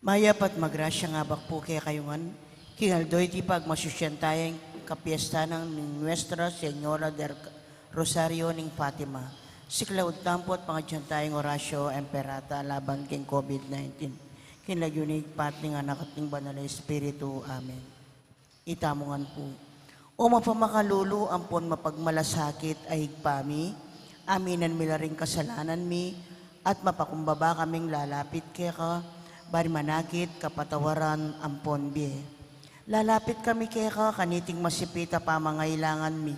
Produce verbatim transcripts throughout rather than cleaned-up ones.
Mayap at magrasyang abak pu kekayu ngan, king aldo iti pagmasusyan taya ing kapiesta nang Nuestra Señora del Rosario ning Fatima. Siklaud tamu pu at pangadyan taya ing Oratio Imperata laban king COVID nineteen. King lagyu ning Ibpa at ning Anak at ning Banal a Espiritu. Amen. Itamu ngan pu. O mapamakalulu ampon mapagmalasakit a Ibpa mi, aminan mi la ring kasalanan mi, at mapakumbaba kaming lalapit keka, ban manakit kapatawaran ampon bie. Lalapit kami keka kaniting masipit a pamangailangan mi.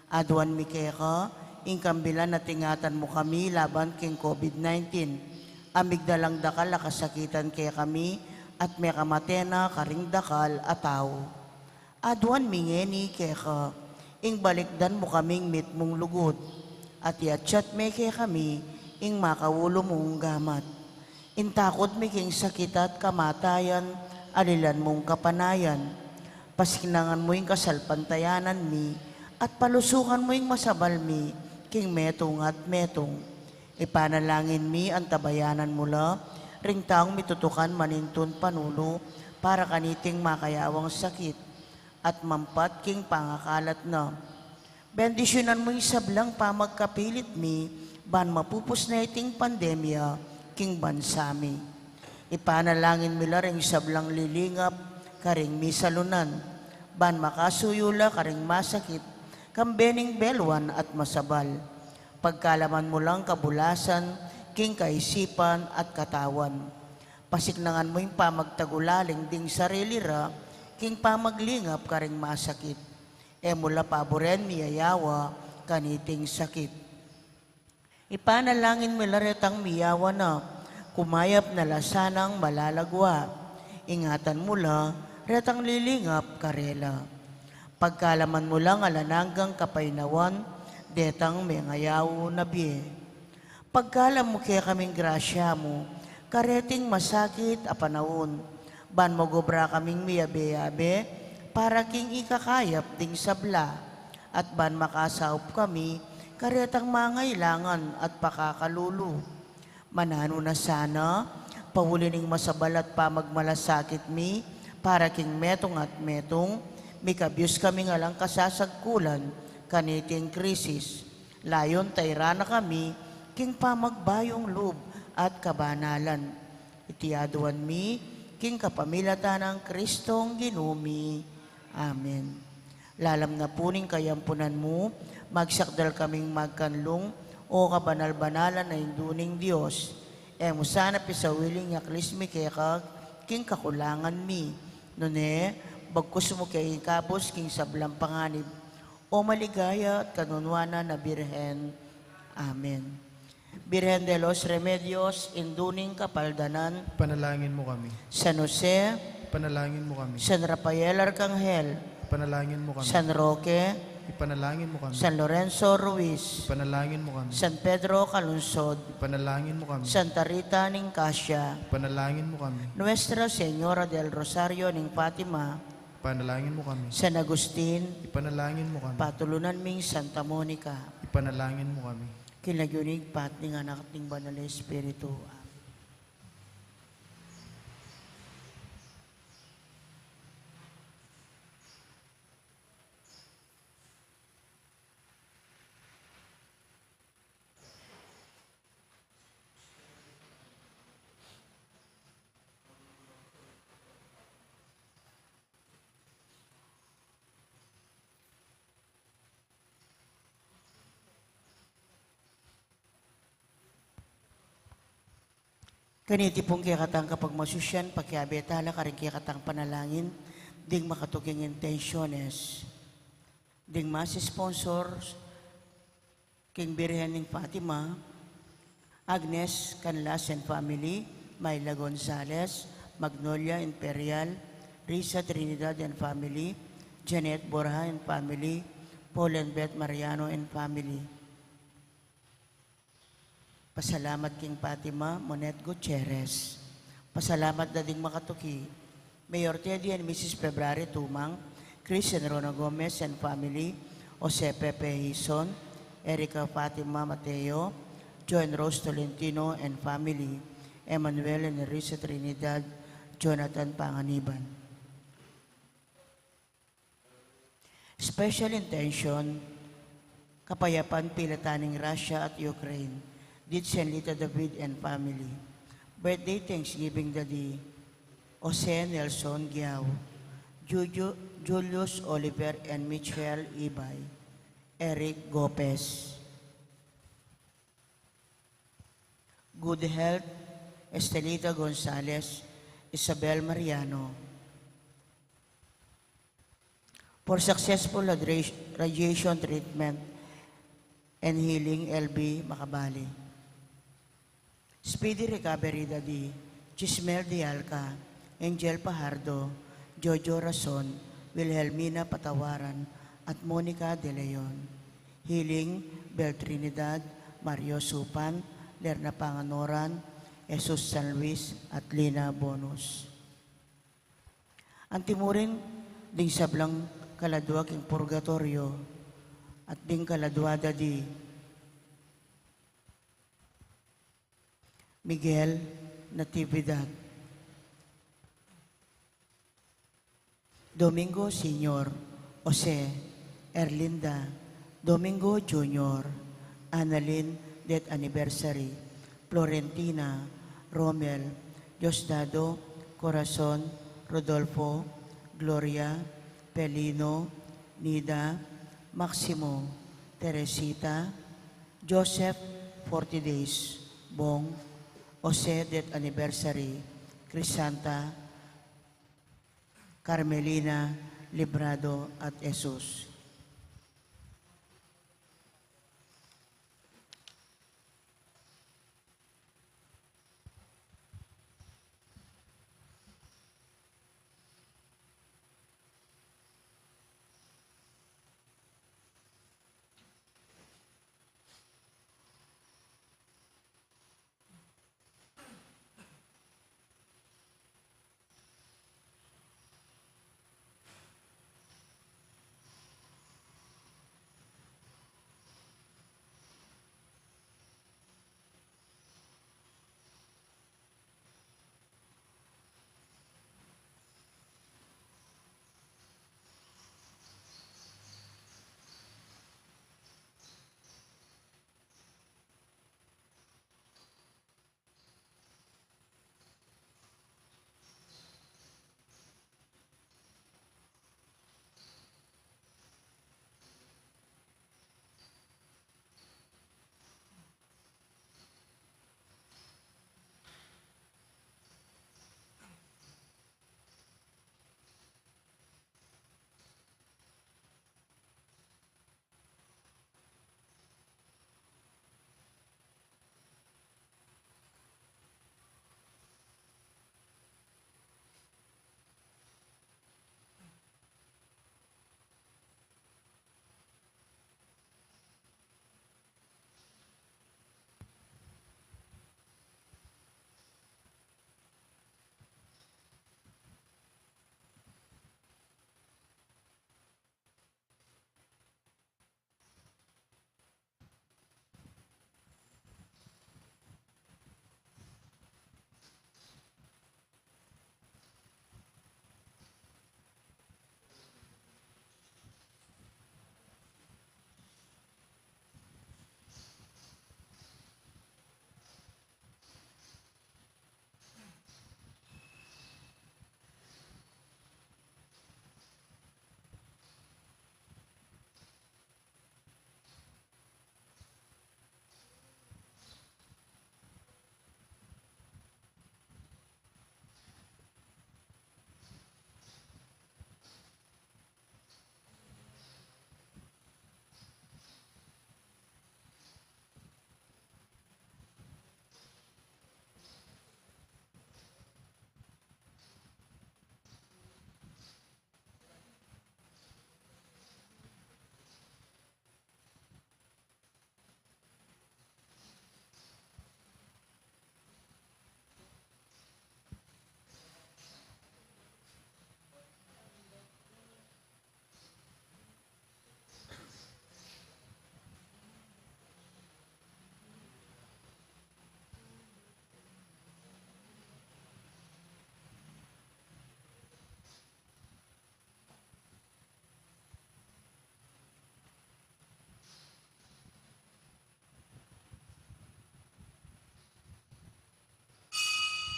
Aduan mi keka ing kambilan a ingatan mu kami laban king COVID nineteen, a migdalang dakal a kasakitan kekami at mekamate na karing dakal a tau. Aduan mi ngeni keka ing balikdan mu kaming mitmung lugud, at iatsat me kekami ing makaulu mung gamat. Ing takud mi king sakit at kamatayan, alilan mung kapanayan. Pasiknangan mu ing kasalpantayanan mi, at palusukan mu ing masabal mi king metung at metung. Ipanalangin mi, antabayanan mu la ring taung mitutukan manintun panulu para kaniting makayawang sakit at mampat king pangakalat na. Bendisyunan mu ing sablang pamagkapilit mi, ban mapupus na iting pandemya king bansa mi. Ipanalangin mi la ring sablang lilingap karing misalunan, ban makasuyu la karing masakit, kambe ning beluan at masabal. Pagkalaman mu lang kabulasan king kaisipan at katawan. Pasiknangan mu ing pamagtagulaling ding sarili ra king pamaglingap karing masakit. E mu la paburen miyayawa kaniting sakit. Ipanalangin mi la retang miyawa na, kumayap na la sanang malalagwa. Ingatan mu la retang lilingap karela. Pagkalaman mu lang alang anggang kapaynawan detang mengayaw na bie. Pagkalam mu kekaming grasya mu kareting masakit a panaun, ban magobra kaming miyabe-yabe para king ikakayap ding sabla, at ban makasaup kami karetang mangailangan at pakakalulu. Mananu na sana, pauli ning masabal at pamagmalasakit mi para king metung at metung, mikabyus kaming alang kasasagkulan kaniting krisis. Layun tairan na kami king pamagbayung lub at kabanalan. Iti aduan mi king kapamilatan nang Kristong Ginu mi. Amen. Lalam na pu ning kayampunan mu, magsakdal kaming magkanlung, o kabanal-banalan a Indu ning Dios. E mu sana pisawili ing aklis mi keka king kakulangan mi, nune bagkus mu ke ikabus king sablang panganib, o maligaya at kanunuanan a Birhen. Amen. Birhen de los Remedios, Indu ning Kapaldanan. Ipanalangin mu kami. San Jose. Ipanalangin mu kami. San Rafael Arcangel. Ipanalangin mu kami. San Roque. Ipanalangin mu kami. San Lorenzo Ruiz. Ipanalangin mu kami. San Pedro Calungsod. Ipanalangin mu kami. Santa Rita ning Cascia. Ipanalangin mu kami. Nuestra Señora del Rosario ning Fatima. Ipanalangin mu kami. San Agustin. Ipanalangin mu kami. Patulunan ming Santa Monica. Ipanalangin mu kami. King lagyu ning Ibpa at ning Anak at ning Banal a Espiritu. Amen. Kaniti pung kekatang kapagmasusyan, pakiabe tala karing kekatang panalangin ding makatuking intensyones. Ding mas sponsors, king Birhen ning Fatima, Agnes Canlas and family, Myla Gonzalez, Magnolia Imperial, Risa Trinidad and family, Janet Borja and family, Paul and Beth Mariano and family. Pasalamat king Fatima, Monet Gutierrez. Pasalamat da ding makatuki, Mayor Teddy and Missus February Tumang, Chris and Rona Gomez and family, Jose Pepe Hison, Erica Fatima Mateo, Joe and Rose Tolentino and family, Emmanuel and Risa Trinidad, Jonathan Panganiban. Special intention, kapayapan pilatan ning Russia at Ukraine, dit Sen Lita David and family. Birthday thanksgiving da di Jose Nelson Giao, Juju-, Julius Oliver and Michelle Ibay, Eric Gopez. Good health, Estelita Gonzalez, Isabel Mariano. For successful radi-, radiation treatment and healing, L B Macabali. Speedy recovery da di Chismel de Alca, Angel Pajardo, Jojo Rason, Wilhelmina Patawaran, at Monica De Leon. Healing, Bel Trinidad, Mario Supan, Lerna Panganoran, Jesus San Luis, at Lina Bonus. Anti mu rin ding sablang kaladua king purgatoryo, at ding kaladua da di Miguel Natividad, Domingo Senior, Jose, Erlinda, Domingo Junior, Annalyn, death anniversary, Florentina, Romel, Diosdado, Corazon, Rodolfo, Gloria, Pelino, Nida, Maximo, Teresita, Joseph, forty days, Bong, Jose, death anniversary, Crisanta, Carmelina, Librado, at Jesus.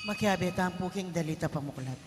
Makiabe tamu pu king dalit a pamuklat.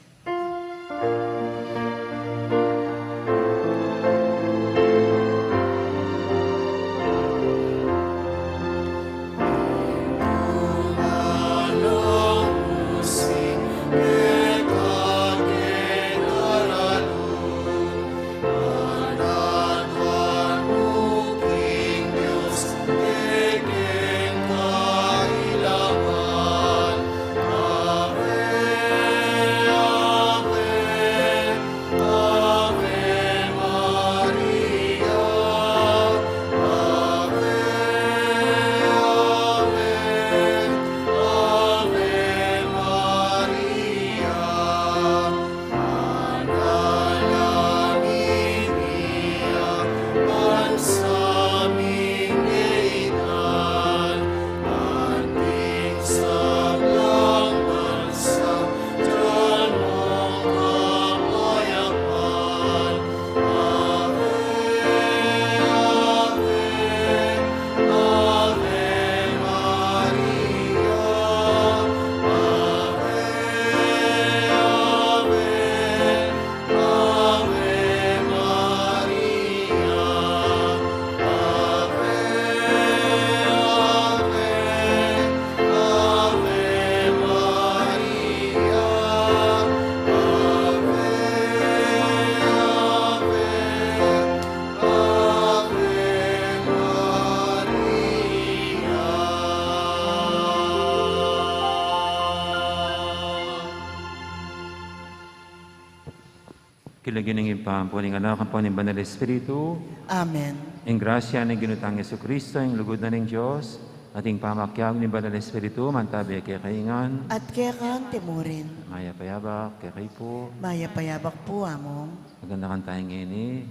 King lagyu ning Ibpa, ampo ning Anak, ampo ning Banal Espiritu. Amen. Ing grasya ning Ginu tang Jesucristo, ing lugud na ning Dios, at ing pamakiabe ning Banal Espiritu, mantabi kekayu ngan. At keka mu rin. Mayap a abak kekayu pu. Mayap a abak pu, Among. Magandakan taya ngeni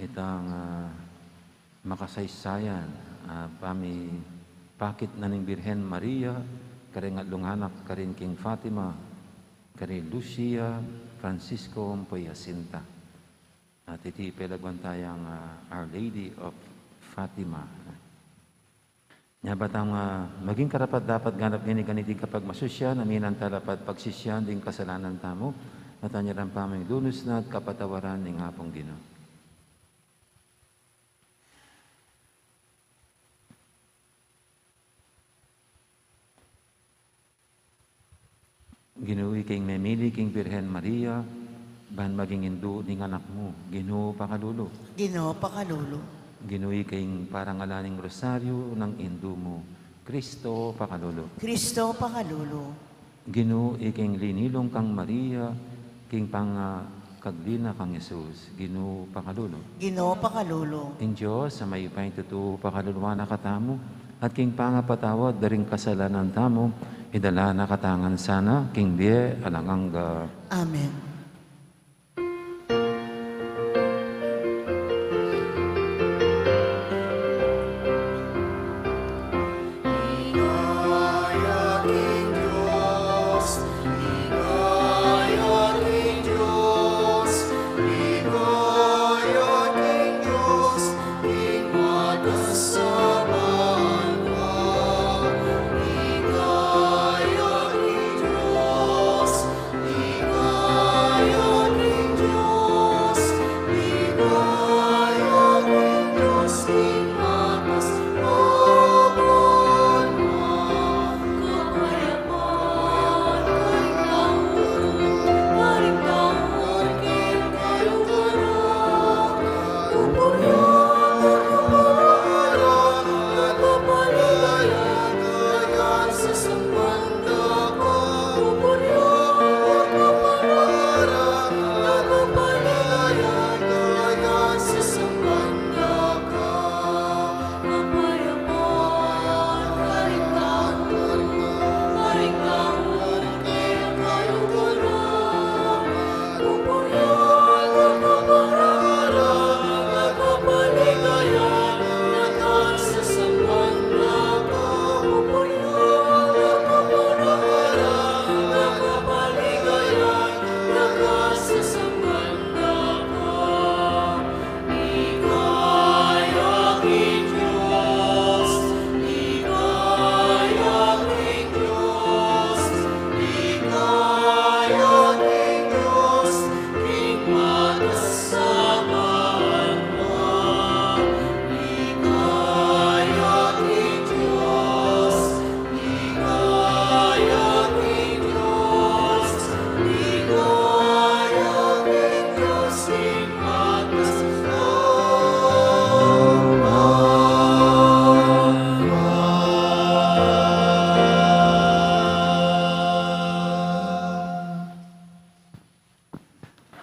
itang, ah, makasaysayan, ah, pamipakit na ning Birhen Maria karing atlung anak karin king Fatima, karin Lucia, Francisco, ampo i Jacinta. At iti pelaguan tayang, ah, Our Lady of Fatima. Nya ba tang, ah, maging karapat-dapat ganap ngeni kaniti kapagmasusyan, aminan tala pa't pagsisian ding kasalanan tamu, at anyaran paming lunus na at kapatawaran ning Apung Ginu. Ginu, ika ing memili king Birhen Maria, ban maging indu ning anak mu. Ginu, pakalulu. Ginu, pakalulu. Ginu, ika ing parangalan ning Rosaryu nang Indu mu. Kristo, pakalulu. Kristo, pakalulu. Ginu, ika ing linilung kang Maria, king pangakagli na kang Jesus. Ginu, pakalulu. Ginu, pakalulu. Ing Dios a mayupayang tutu, pakaluluan na katamu, at king pangapatawad da ring kasalanan tamu, idala na katamu ngan sana king bie alang angga. Amen.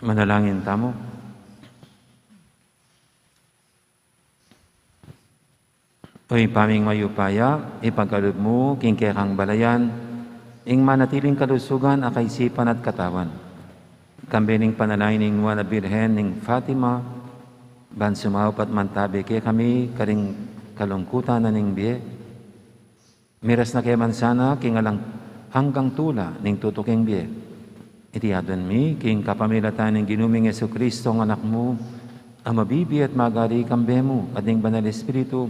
Manalangin tamu. O Ibpa ming mayupaya, ipagkalub mu king kekang balayan ing manatiling kalusugan a kaisipan at katawan. Kambe ning panalangin ning Nuan a Birhen ning Fatima, ban sumaup at mantabe kekami karing kalungkutan na ning bie. Miras na ke man sana king alang anggang tula ning tutuking bie. Iti aduan mi king kapamilatan ning Ginu ming Jesucristo, a Anak mu, a mabibie at magari kambe mu at ning Banal Espiritu,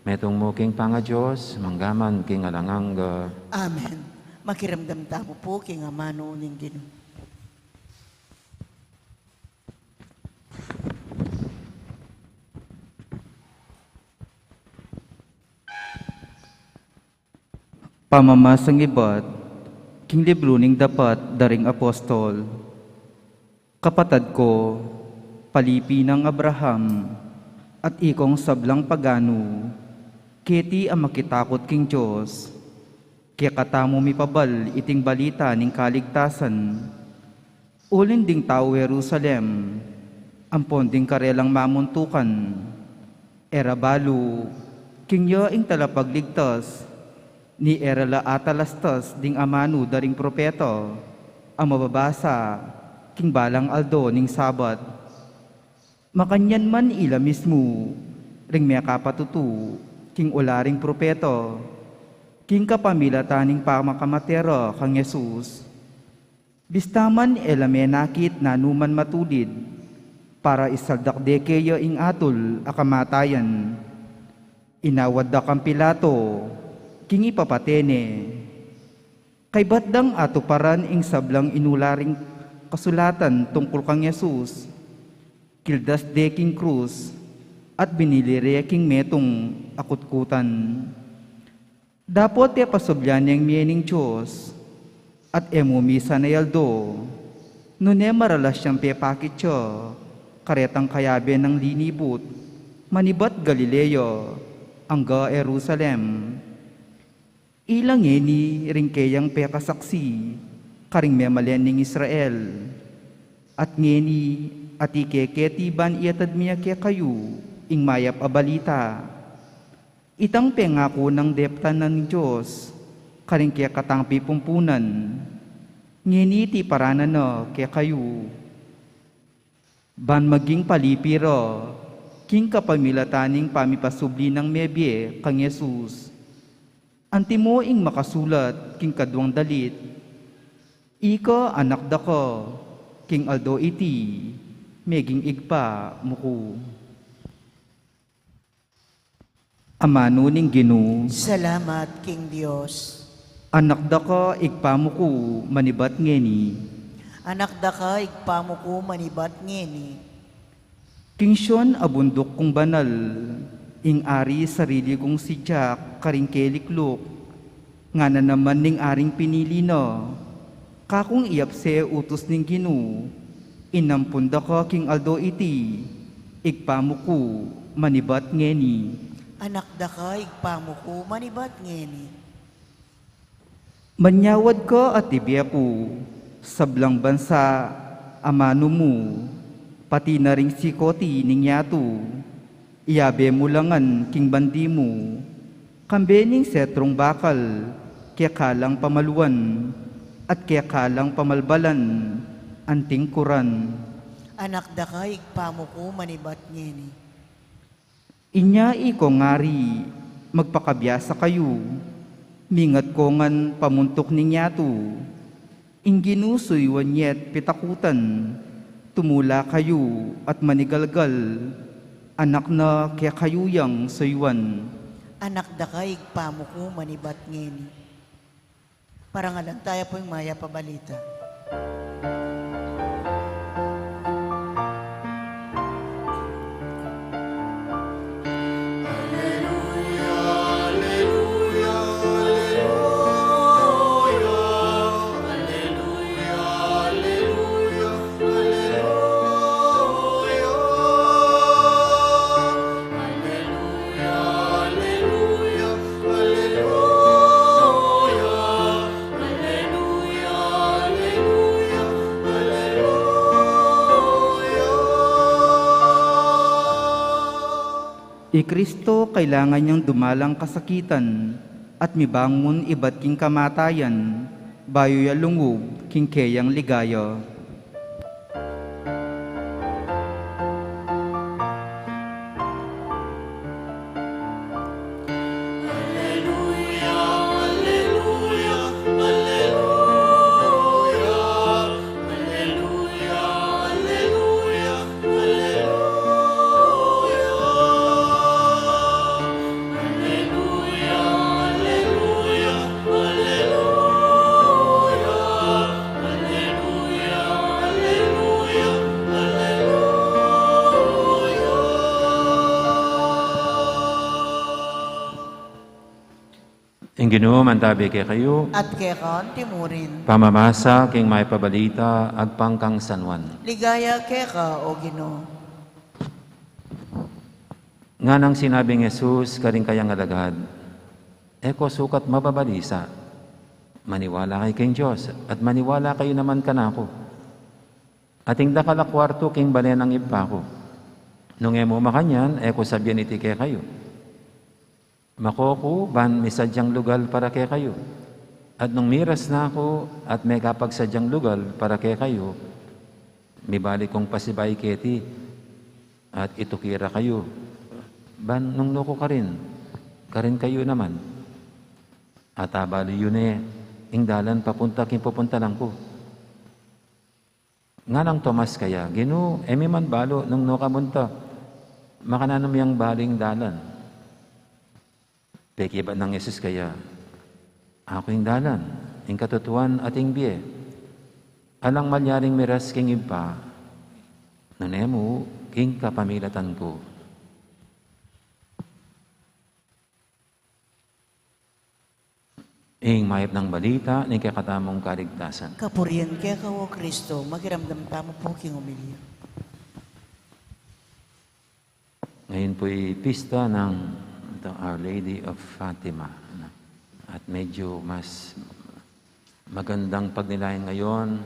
metung mu king pangaDios, mangga man king alang angga. Amen. Makiramdam tamu pu king amanu ning Ginu. Pamamasang ibat king libru ning Dapat da ring Apostol. Kapatad ko, palipi nang Abraham, at ikong sablang paganu, keti a makitakut king Dios, kekatamu mipabal iting balita ning kaligtasan. Uling ding tau Jerusalem, ampon ding karelang mamuntukan, e ra balu king ya ing Talapagligtas, ni e ra la atalastas ding amanu da ring propeta a mababasa king balang aldo ning Sabat. Makanyan man ila mismu ring mekapatutu king ula ring propeta, king kapamilatan ning pamakamate ra kang Jesus. Bista man e la menakit nanuman matulid para isaldak de keya ing atul a kamatayan, inawad da kang Pilato king ipapate ne. Kaybat dang atuparan ing sablang inula ring kasulatan tungkul kang Jesus, kildas de king krus at binili re king metung a kutkutan. Dapot pepasubli neng mie ning Dios, at e mu misan a aldo, nune maralas yang pepakit ya karetang kayabe nang linibut manibat Galilea angga Jerusalem. Ila ngeni ring keyang pekasaksi karing memalen ning Israel. At ngeni, atiu ke keti ban iatad mi ya kekayu ing mayap a balita. Itang pengaku nang deptan ning Dios karing kekatang pipumpunan, ngeni tiparanan na kekayu. Ban maging palipi ra king kapamilatan ning pamipasubli nang mebie kang Jesus. Antimo ing makasulat king kaduang dalit, "Ika anak daka, king aldo iti, meging Ibpa mu ku." Amanu ning Ginu. Salamat king Dios. Anak daka, Ibpa mu ku, manibat ngeni. Anak daka, Ibpa mu ku, manibat ngeni. King Sion a bunduk kung banal, ing ari sarili kung sidyak karing kelikluk, ngana naman ning aring pinili na, kakung iyapse utus ning Ginu, inampun daka king aldo iti, Ibpa mu ku, manibat ngeni. Anak daka, Ibpa mu ku, manibat ngeni. Manyawad ka at ibie pu, sablang bansa, amanu mu, pati na ring sikoti ning yatu, iyabe mu la ngan king bandi mu, kambe ning setrung bakal, keka lang pamaluan, at keka lang pamalbalan, anting kuran. Anak daka, Ibpa mu ku, manibat ngeni. Inya ikong ari, magpakabiasa kayu, mingat ko ngan pamuntuk ning yatu, ing Ginu suyuan ye't pitakutan, tumula kayu at manigalgal, anak na kekayu yang suyuan. Anak daka, Ibpa mu ku, manibat ngeni. Parangalan taya pu ing mayap a balita. I Kristo kailangan yang dumalang kasakitan at mibangun ibat king kamatayan, bayu ya lungub king keyang ligaya. Ing Ginu mantabi kekayu. At keka antimurin. Pamamasa king Mayap a Balita agpang kang San Juan. Ligaya keka, O Ginu. Nganang sinabi nang Jesus karing kayang alagad, "E ko sukat mababalisa. Maniwala kayu king Dios, at maniwala kayu naman kanaku. Ating dakal a kuartu king bale nang Ibpa ku. Nung e mu makanyan, e ku sabian iti kekayu. Mako ku ban misadyang lugal para kekayu. At nung miras na ku at mekapagsadyang lugal para kekayu, mibalik kung pasibayu keti, at ituki ra kayu ban nung nuku karin, karin kayu naman. At abalu yu ne ing dalan papunta king pupuntalan ku." Nganang Tomas kaya, "Ginu, e mi man balu nung nuka mu nta. Makananu mu yang balu ing dalan?" Pekibat nang Jesus kaya, "Aku ing dalan, ing katutuan, at ing bie. Alang malyaring miras king Ibpa, nune mu king kapamilatan ku." Ing mayap nang balita ning kekatamung kaligtasan. Kapurian keka, O Kristo. Makiramdam tamu pu king omilya. Ngayon po'y pista ng, ito, Our Lady of Fatima, ano? At medyo mas magandang pagnilayan ngayon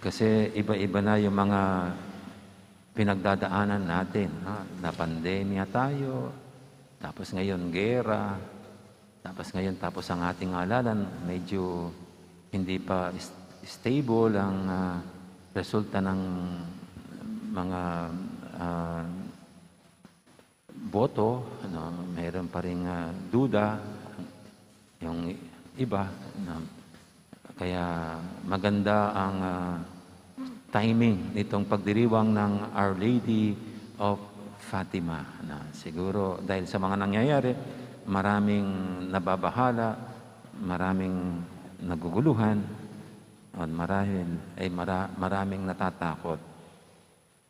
kasi iba-iba na yung mga pinagdadaanan natin, no? Napandemya tayo, tapos ngayon gera, tapos ngayon, tapos ang ating halalan, medyo hindi pa is-, stable ang, ah, resulta ng mga, ah, boto, ano, mayroon pa ring, ah, duda yung iba, ano. Kaya maganda ang, ah, timing nitong pagdiriwang ng Our Lady of Fatima, ano. Siguro dahil sa mga nangyayari, maraming nababahala, maraming naguguluhan, at marahil ay mara-, maraming natatakot.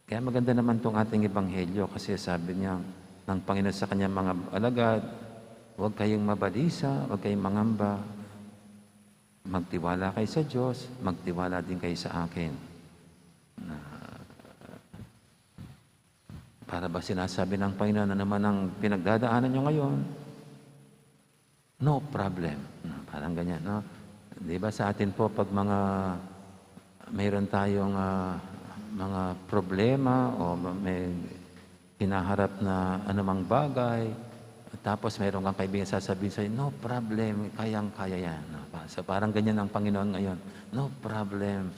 Kaya maganda naman 'tong ating ebanghelyo kasi sabi niya ng Panginoon sa kanyang mga alagad, "Huwag kayong mabalisa, huwag kayong mangamba. Magtiwala kayo sa Diyos, magtiwala din kayo sa akin." Na, para ba sinasabi ng Panginoon, "Ano man ang pinagdadaanan niyo ngayon, no problem." No, parang ganyan, no? Di ba sa atin po, pag mga, mayroon tayong, ah, mga problema o may hinaharap na anumang bagay, tapos mayroon kang kaibigan sasabihin sa'yo, "No problem, kayang-kaya yan." No? Pa-, so, parang ganyan ang Panginoon ngayon, "No problem.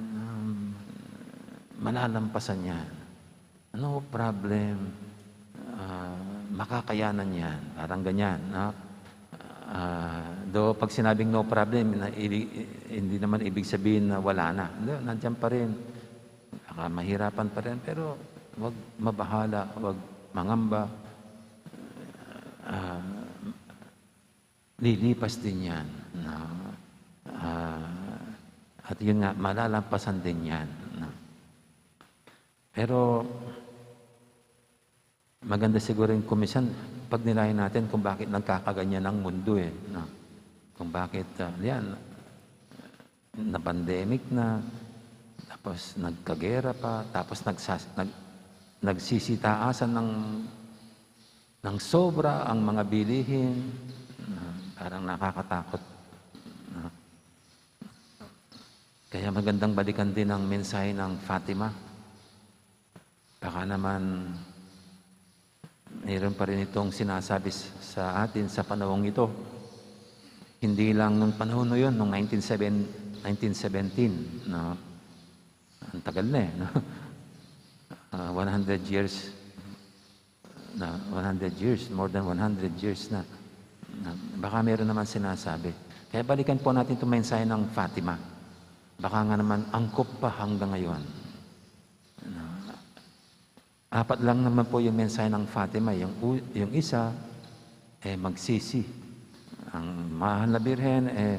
Um, malalampasan yan." No problem. Ah, makakayanan yan. Parang ganyan, no? Ah, do pag sinabing no problem, na, ili-, hindi naman ibig sabihin na wala na. Hindi, nandiyan pa rin. Baka mahirapan pa rin, pero wag mabahala, wag mangamba. Ah, lilipas din yan, no? Ah, at yun nga, malalampasan din yan, no? Pero maganda siguro yung kumisan, pagnilayan natin kung bakit nagkakaganyan ang mundo, eh, no? Kung bakit, ah, yan, na-pandemic na, tapos nagkagera pa, tapos nagsas-, nag-, nagsisitaasan ng, ng sobra ang mga bilihin, na parang nakakatakot, no? Kaya magandang balikan din ang mensahe ng Fatima. Baka naman Mayroon pa rin itong sinasabi s-, sa atin sa panahong ito. Hindi lang nung panahon na yun, nung nineteen seven, nineteen seventeen, no? Ang tagal na eh, no? Ah, one hundred years na, one hundred years, more than one hundred years na. Na, baka meron naman sinasabi. Kaya balikan po natin itong mensahe ng Fatima. Baka nga naman angkop pa hanggang ngayon. Na, apat lang naman po yung mensahe ng Fatima. Yung u-, yung isa, eh, magsisi. Ang mahal na birhen, eh,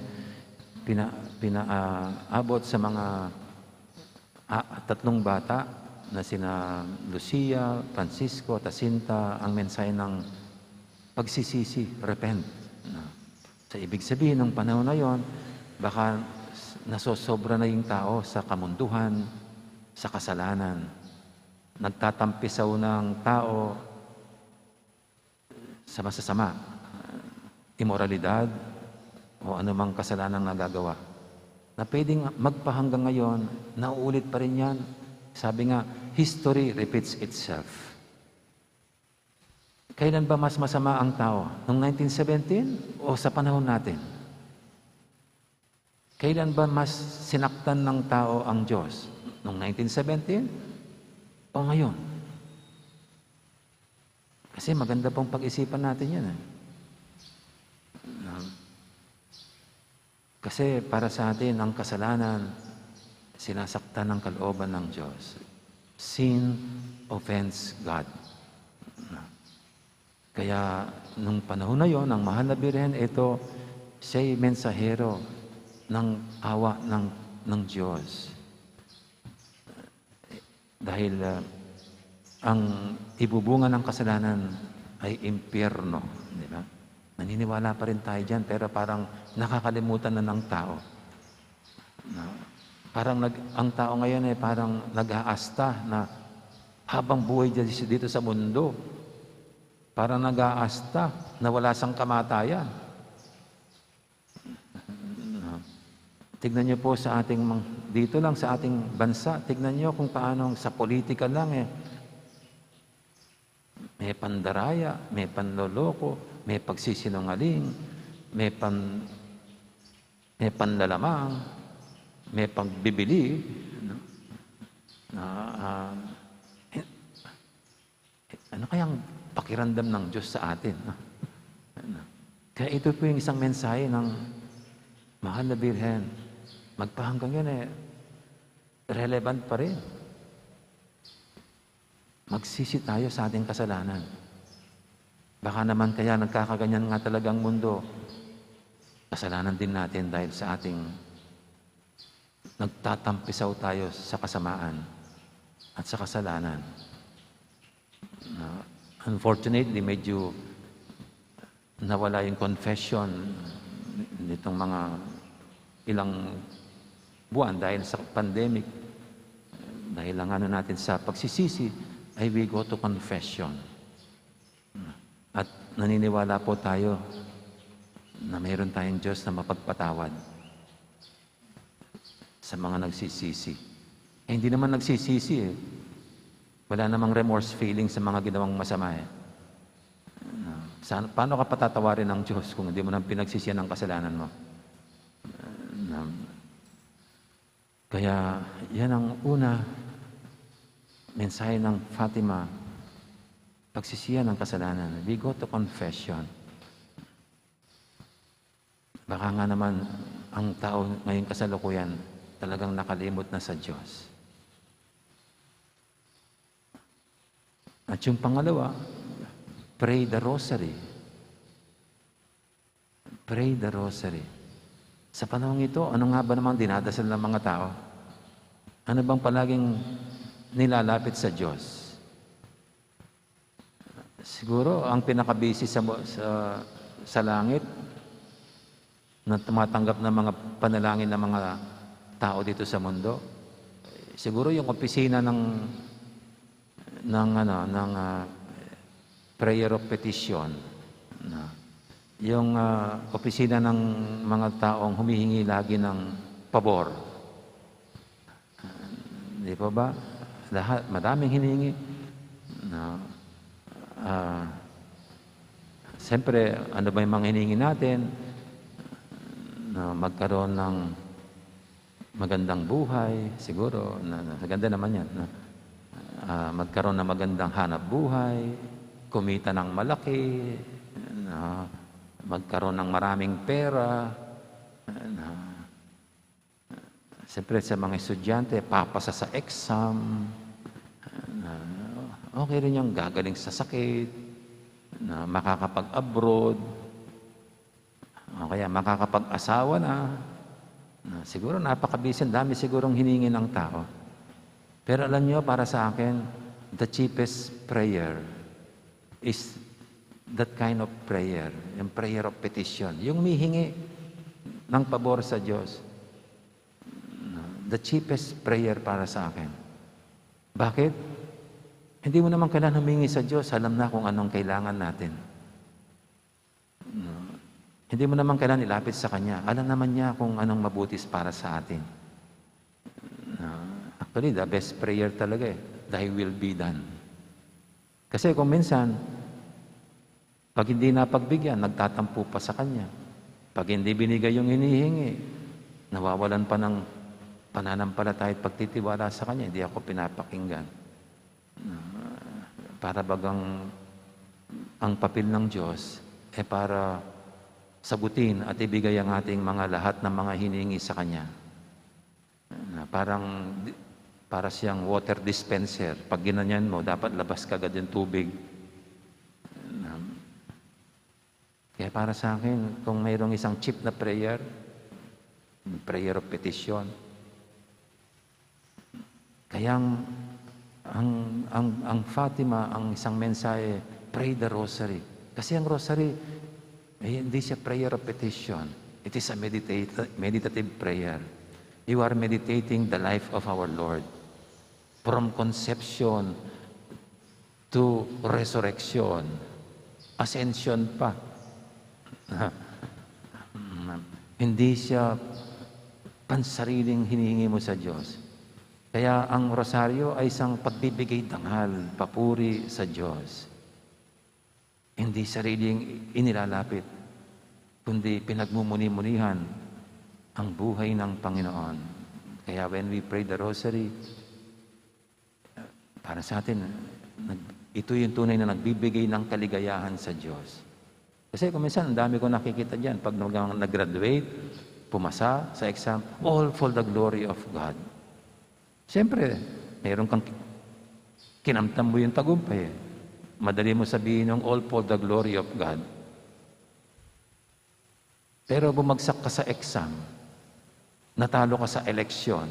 pina-, pinaabot sa mga, ah, tatlong bata na sina Lucia, Francisco, at Jacinta, ang mensahe ng pagsisisi, repent. Na, sa ibig sabihin, ng panahon na yon, baka s-, nasosobra na yung tao sa kamunduhan, sa kasalanan. Nagtatampisaw ng tao sa masasama, imoralidad, o anumang kasalanang nagagawa na pwedeng magpahanggang ngayon, nauulit pa rin yan. Sabi nga, "History repeats itself." Kailan ba mas masama ang tao? Nung nineteen seventeen o sa panahon natin? Kailan ba mas sinaktan ng tao ang Diyos? Nung nineteen seventeen o ngayon? Kasi maganda pong pag-isipan natin yan eh. Um, kasi para sa atin, ang kasalanan, sinasaktan ng kalooban ng Diyos. Sin offends God. Kaya nung panahon na yon, ang mahal na birhen, ito, siya'y mensahero ng awa ng, ng Diyos. Dahil, ah, ang ibubunga ng kasalanan ay impyerno, di ba? Naniniwala pa rin tayo diyan, pero parang nakakalimutan na ng tao. Na, parang nag-, ang tao ngayon ay parang nag-aasta na habang buhay dyan si-, dito sa mundo, parang nag-aasta na wala sang kamatayan. Tignan niyo po sa ating mang-, dito lang sa ating bansa, tignan niyo kung paano sa politika lang eh. May pandaraya, may panloloko, may pagsisinungaling, may pan-, may panlalamang, may pagbibili, no? Na, ah, eh, ano kayang pakiramdam ng Diyos sa atin, no? Ano? Kaya ito po yung isang mensahe ng mahal na Birhen. Magpahanggang yan eh, relevant pa rin. Magsisi tayo sa ating kasalanan. Baka naman kaya nagkakaganyan nga talagang mundo. Kasalanan din natin dahil sa ating nagtatampisaw tayo sa kasamaan at sa kasalanan. Na, unfortunately, medyo nawala yung confession nitong mga ilang buwan dahil sa pandemic. Dahil ang ano natin sa pagsisisi ay we go to confession. At naniniwala po tayo na mayroon tayong Diyos na mapagpatawad sa mga nagsisisi. Eh, hindi naman nagsisisi eh. Wala namang remorse feeling sa mga ginawang masama eh. Ah, saan, paano ka patatawarin ng Diyos kung hindi mo nang pinagsisihan ang kasalanan mo? Ah, kaya yan ang una, mensahe ng Fatima, pagsisihan ng kasalanan. We go to confession. Baka nga naman ang tao ngayong kasalukuyan talagang nakalimot na sa Diyos. At yung pangalawa, pray the rosary. Pray the rosary. Sa panahong ito, ano nga ba namang dinadasal ng mga tao? Ano bang palaging nilalapit sa Diyos? Siguro ang pinakabisi sa, sa, sa langit na tumatanggap ng mga panalangin ng mga tao dito sa mundo, siguro yung opisina ng, ng, ano, ng, ah, prayer of petition, no? Yung, ah, opisina ng mga taong humihingi lagi ng pabor. Di po ba? Lahat, madaming hiningi. No? Ah, siyempre, ano ba yung mga hiningi natin? Na magkaroon ng magandang buhay, siguro, na, na, maganda naman yan, na, ah, magkaroon ng magandang hanap buhay, kumita ng malaki, na magkaroon ng maraming pera, na, siyempre, sa mga estudyante, papasa sa exam, na okay rin yung gagaling sa sakit, na makakapag-abroad, o kaya makakapag-asawa na. Na siguro napakabisi, ang dami sigurong hiningi ng tao. Pero alam nyo, para sa akin, the cheapest prayer is that kind of prayer, yung prayer of petition. Yung mihingi ng pabor sa Diyos, the cheapest prayer para sa akin. Bakit? Hindi mo naman kailangan humingi sa Diyos, alam na kung anong kailangan natin. No? Hindi mo naman kailangan ilapit sa Kanya. Alam naman niya kung anong mabuti para sa atin. No? Actually, the best prayer talaga eh, "Thy will be done." Kasi kung minsan, pag hindi napagbigyan, nagtatampo pa sa Kanya. Pag hindi binigay yung hinihingi, nawawalan pa ng pananampalataya at pagtitiwala sa Kanya, "Hindi ako pinapakinggan." Ah, para bagang ang papel ng Diyos, eh, para sagutin at ibigay ang ating mga lahat ng mga hiningi sa Kanya. Na parang di-, para siyang water dispenser. Pag ginanyan mo, dapat labas kagad yung tubig. Na, kaya para sa akin, kung mayroong isang cheap na prayer, prayer of petition, kaya ang, ang, ang, ang Fatima, ang isang mensahe, pray the rosary. Kasi ang rosary, eh, hindi siya prayer of petition. It is a medita-, meditative prayer. You are meditating the life of our Lord. From conception to resurrection, ascension pa. Hindi siya pansariling hinihingi mo sa Diyos. Kaya ang rosaryo ay isang pagbibigay dangal, papuri sa Diyos. Hindi sariling inilalapit, kundi pinagmumuni-munihan ang buhay ng Panginoon. Kaya when we pray the rosary, para sa atin, nag-, ito yung tunay na nagbibigay ng kaligayahan sa Diyos. Kasi kung minsan, ang dami ko nakikita diyan, pag nag-, nag-graduate, pumasa sa exam, "All for the glory of God." Siyempre, meron kang ki-, kinamtan mo yung tagumpay eh. Madali mo sabihin yung, "All for the glory of God." Pero bumagsak ka sa exam, natalo ka sa eleksyon,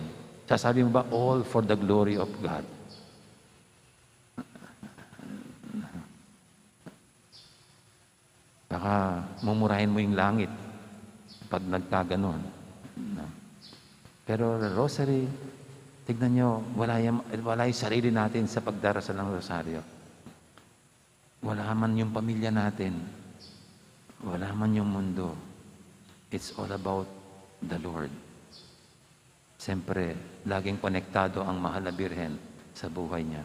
sasabi mo ba, "All for the glory of God"? Baka mumurahin mo yung langit pag nagkaganon. No? Pero rosary, tignan nyo, wala yung, wala yung sarili natin sa pagdarasal ng rosaryo. Wala man yung pamilya natin, wala man yung mundo, it's all about the Lord. Siyempre, laging konektado ang Mahal na Birhen sa buhay niya.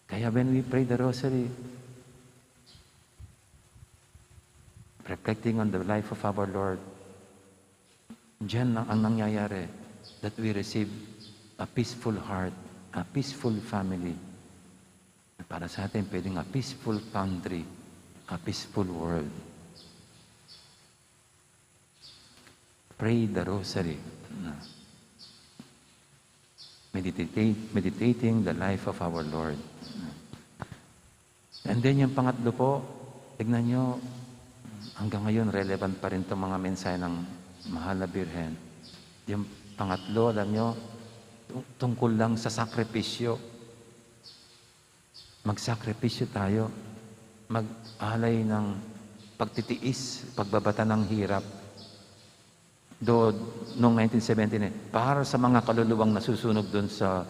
Kaya when we pray the rosary, reflecting on the life of our Lord, diyan ang, ang nangyayari, that we receive a peaceful heart, a peaceful family. Para sa atin, pwedeng a peaceful country, a peaceful world. Pray the rosary. Meditate, meditating the life of our Lord. And then yung pangatlo po, tignan nyo, hanggang ngayon relevant pa rin itong mga mensahe ng Mahal na Birhen. Yung pangatlo, alam nyo, tu-, tungkol lang sa sakripisyo. Magsakripisyo tayo. Mag-alay ng pagtitiis, pagbabata ng hirap. Do, noong nineteen seventy-nine, para sa mga kaluluwang nasusunog dun sa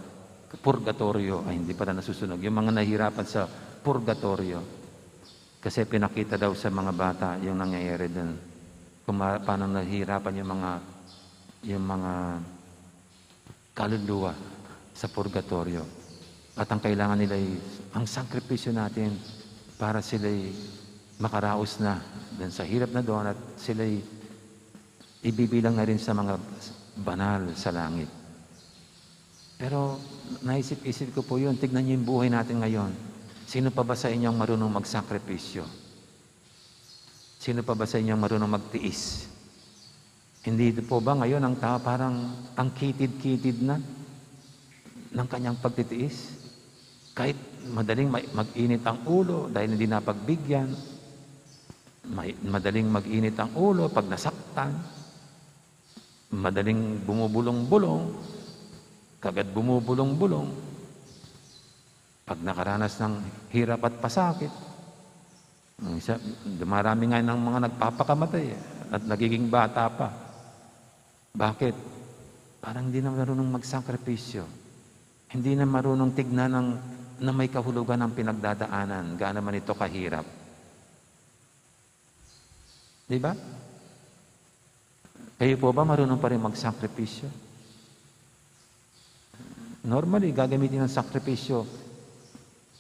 purgatoryo, ay, hindi pala nasusunog, yung mga nahihirapan sa purgatoryo. Kasi pinakita daw sa mga bata yung nangyayari dun. Kung ma-, paano nahihirapan yung mga, yung mga kaluluwa sa purgatoryo. At ang kailangan nila ay ang sakripisyo natin para sila'y makaraos na dun sa hirap na doon at sila'y ibibilang na rin sa mga banal sa langit. Pero naisip-isip ko po yun, tignan niyo yung buhay natin ngayon. Sino pa ba sa inyo ang marunong magsakripisyo? Sino pa ba sa inyo ang marunong magtiis? Hindi po ba ngayon ang tao parang ang kitid-kitid na ng kanyang pagtitiis? Kahit madaling ma-, mag-init ang ulo dahil hindi napagbigyan, may, madaling mag-init ang ulo pag nasaktan, madaling bumubulong-bulong, kagad bumubulong-bulong, pag nakaranas ng hirap at pasakit, ang isa, dumarami nga ng mga nagpapakamatay, eh, at nagiging bata pa. Bakit? Parang hindi na marunong magsakripisyo. Hindi na marunong tignan ng, na may kahulugan ang pinagdadaanan, gaano man ito kahirap. Di ba? Kayo po ba marunong pa rin magsakripisyo? Normally, gagamitin ng sakripisyo,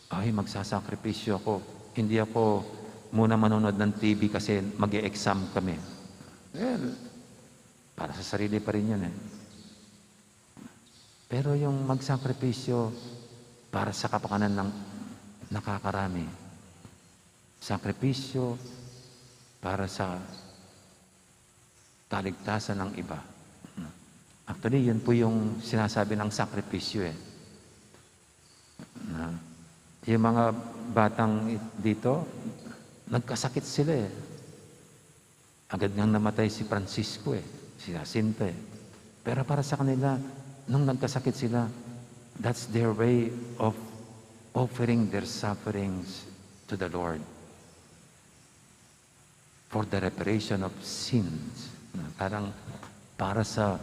"Ay, magsasakripisyo ako. Hindi ako muna manonood ng T V kasi mag-e-exam kami." Well, para sa sarili pa rin yun eh. Pero yung magsakripisyo para sa kapakanan ng nakakarami. Sakripisyo para sa kaligtasan ng iba. Actually, yun po yung sinasabi ng sakripisyo eh. Na, yung mga batang dito, nagkasakit sila eh. Agad ngang namatay si Francisco eh, si Jacinta eh. Pero para sa kanila, nung nagkasakit sila, that's their way of offering their sufferings to the Lord for the reparation of sins. Na parang para sa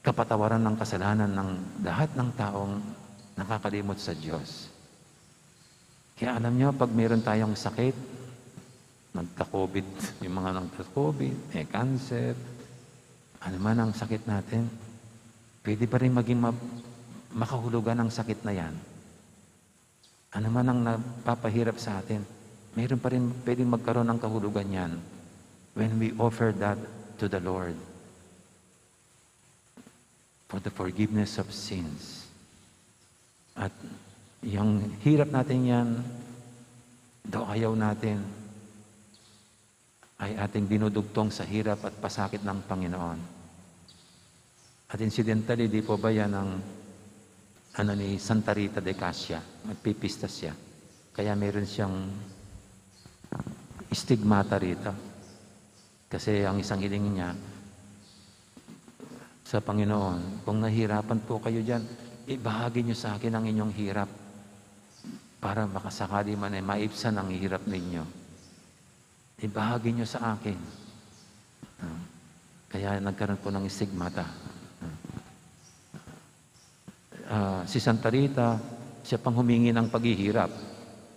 kapatawaran ng kasalanan ng lahat ng taong nakakalimot sa Diyos. Kaya alam nyo, pag meron tayong sakit, nagka-covid, yung mga nagka-covid, may cancer, ano man ang sakit natin, pwede pa rin maging ma-, makahulugan ang sakit na yan. Ano man ang nagpapahirap sa atin, meron pa rin pwedeng magkaroon ng kahulugan yan when we offer that to the Lord for the forgiveness of sins. At yung hirap natin yan, do ayaw natin, ay ating dinudugtong sa hirap at pasakit ng Panginoon. At incidentally, di po ba yan ang ano ni Santa Rita de Cassia? Nagpipista siya. Kaya meron siyang stigmata rito. Kasi ang isang hiling niya sa Panginoon, "Kung nahihirapan po kayo dyan, ibahagi niyo sa akin ang inyong hirap para makasakali man ay maibsan ang hirap ninyo. Ibahagi niyo sa akin." Ah, kaya nagkaroon po ng stigmata. Ah, si Santa Rita, siya pang humingi ng paghihirap.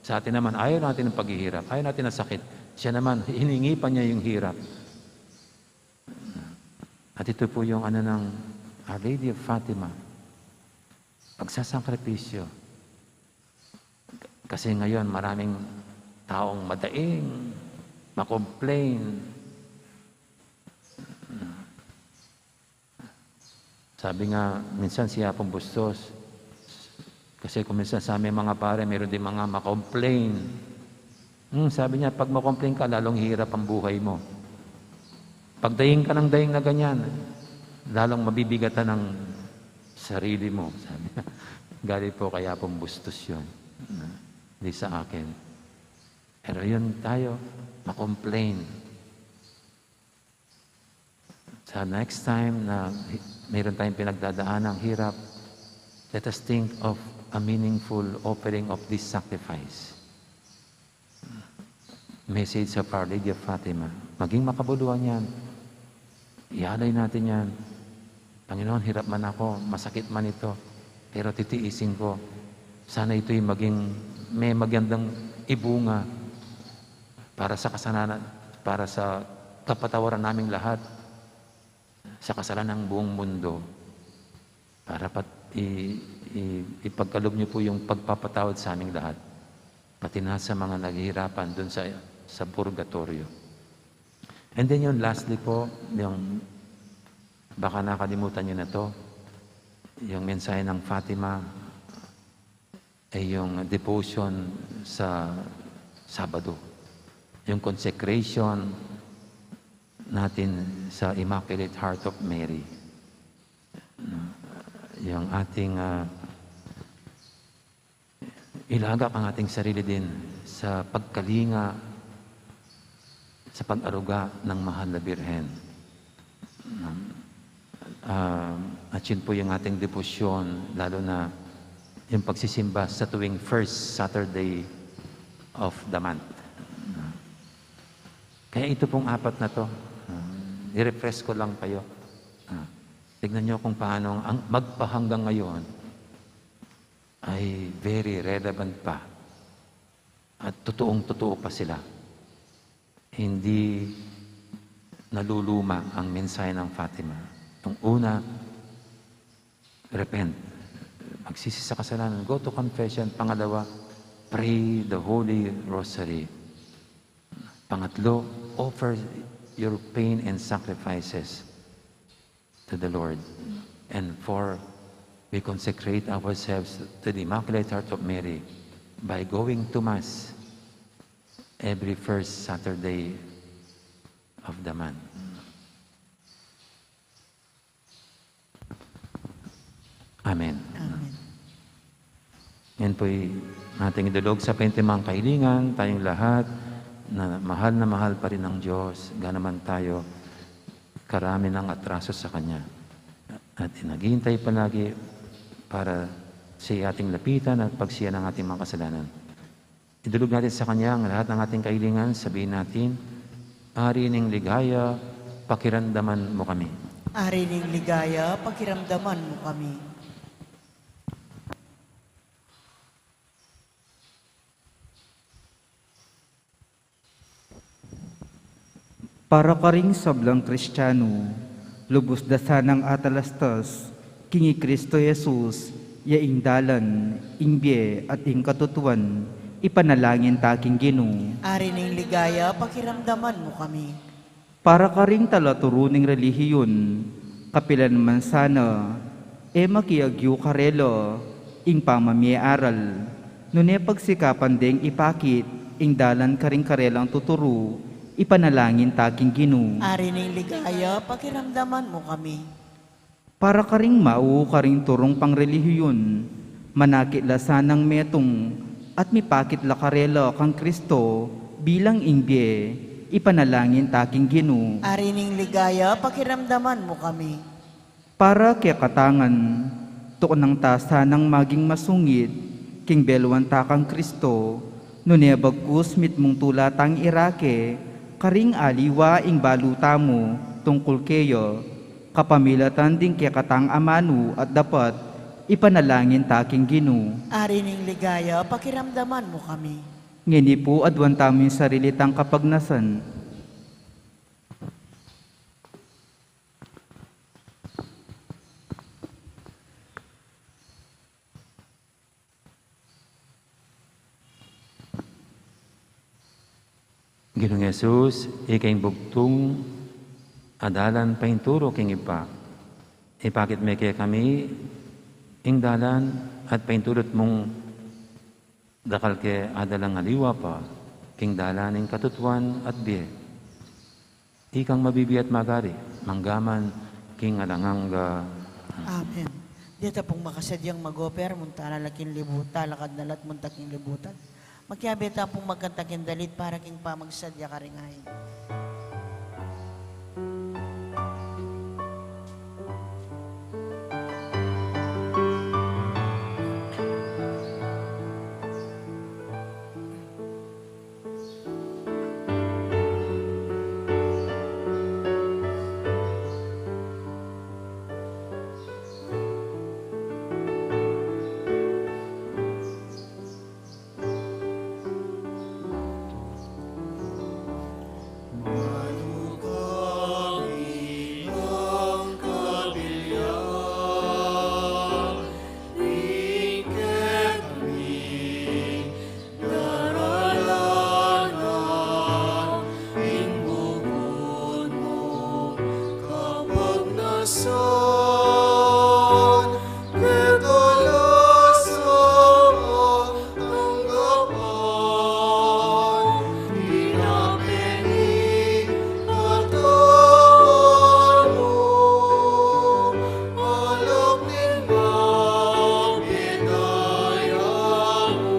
Sa atin naman, ayaw natin ng paghihirap, ayaw natin ng sakit. Siya naman, hiningi pa niya yung hirap. At ito po yung ano ng Our Lady of Fatima, pagsasakripisyo. Kasi ngayon, maraming taong madaing makomplain. Sabi nga, minsan si Apong Bustos, kasi kung minsan sa aming mga pare, meron din mga makomplain. Hmm, sabi niya, pag makomplain ka, lalong hirap ang buhay mo. Pag daing ka ng daing na ganyan, lalong mabibigatan ang sarili mo, sabi niya. Galing po kay Apong Bustos yun. Hindi sa akin. Pero yun tayo, makomplain. Sa next time na hi-, mayroon tayong pinagdadaan ng hirap, let us think of a meaningful offering of this sacrifice. Message of Our Lady of Fatima. Maging makabuluhan yan. Ialay natin yan. "Panginoon, hirap man ako, masakit man ito, pero titiisin ko. Sana ito'y maging, may magandang ibunga para sa kasalanan, para sa kapatawaran naming lahat, sa kasalanan ng buong mundo, para pat-, i-, i-, ipagkaloob niyo po yung pagpapatawad sa aming lahat, pati na sa mga naghihirapan dun sa, sa purgatorio. And then yun, lastly po, yung baka nakalimutan niyo na 'to, yung mensahe ng Fatima, ay yung devotion sa Sabado, yung consecration natin sa Immaculate Heart of Mary. Yung ating, ah, ilagak ang ating sarili din sa pagkalinga, sa pag-aruga ng Mahal na Birhen. Ah, at yun po yung ating debosyon, lalo na yung pagsisimba sa tuwing first Saturday of the month. Kaya ito pong apat na 'to, ah, i-refresh ko lang kayo. Ah, tignan niyo kung paano ang magpahanggang ngayon ay very relevant pa at totoong-totoo pa sila. Hindi naluluma ang mensahe ng Fatima. Yung una, repent. Magsisi sa kasalanan. Go to confession. Pangalawa, pray the Holy Rosary. Pangatlo, offer your pain and sacrifices to the Lord. And four, we consecrate ourselves to the Immaculate Heart of Mary by going to Mass every first Saturday of the month. Amen. Amen. Yan po'y ating idulog sa paintimang kahilingan, tayong lahat, na mahal na mahal pa rin ang Diyos, ganaman tayo karami ng atraso sa Kanya. At naghihintay palagi para sa ating lapitan at pagsiya ng ating mga kasalanan. Idulog natin sa Kanya ang lahat ng ating kahilingan. Sabihin natin, "Ari ning ligaya, pakiramdaman mo kami." Ari ning ligaya, pakiramdaman mo kami. Para karing sablang Kristiano, lubus da sanang atalastas king i Kristo Jesus, ya ing dalan, ing bie, at ing katutuan, ipanalangin ta king Ginu. Ari ning ligaya, pakiramdaman mo kami. Para karing talaturu ning relihiyon, kapilan man sana, e makiagyu karela ing pamamie-aral, nune pagsikapan deng ipakit ing dalan karing karelang tuturu, ipanalangin ta king Ginu. Ari ning ligaya, pakiramdaman mo kami. Para karing mau karing turung pangrelihiyon, manakit la sanang metung at mipakit la karela kang Kristo bilang ing bie, ipanalangin ta king Ginu. Ari ning ligaya, pakiramdaman mo kami. Para kekatangan, tuknang ta sanang maging masungit king beluan ta kang Kristo, nune bagkus mitmung tula tang irake karing aliwa ing balu tamu tungkul keya, kapamilatan ding kekatang amanu at dapat, ipanalangin ta king Ginu. Ari ning ligaya, pakiramdaman mo kami. Ngeni pu, aduan tamu ing sarili tang kapagnasan. Ginung Jesus, ika ing bugtung a dalan painturu king Ibpa. Ipakit me kekami ing dalan at painturu mung dakal ke adalang aliwa pa king dalan ning katutuan at bie. Ikang mabibie at magari, mangga man king alang angga. Amen. Deta pung makasadyang mag-offer, munta na la king libutan, lakad na la't munta king libutan. Makiabe ta pung magkanta king dalit para king pamagsadya karing ain. Son, kekalasan, tanggapan, pinapeni, katawan mu, alak ning mapidaya mu.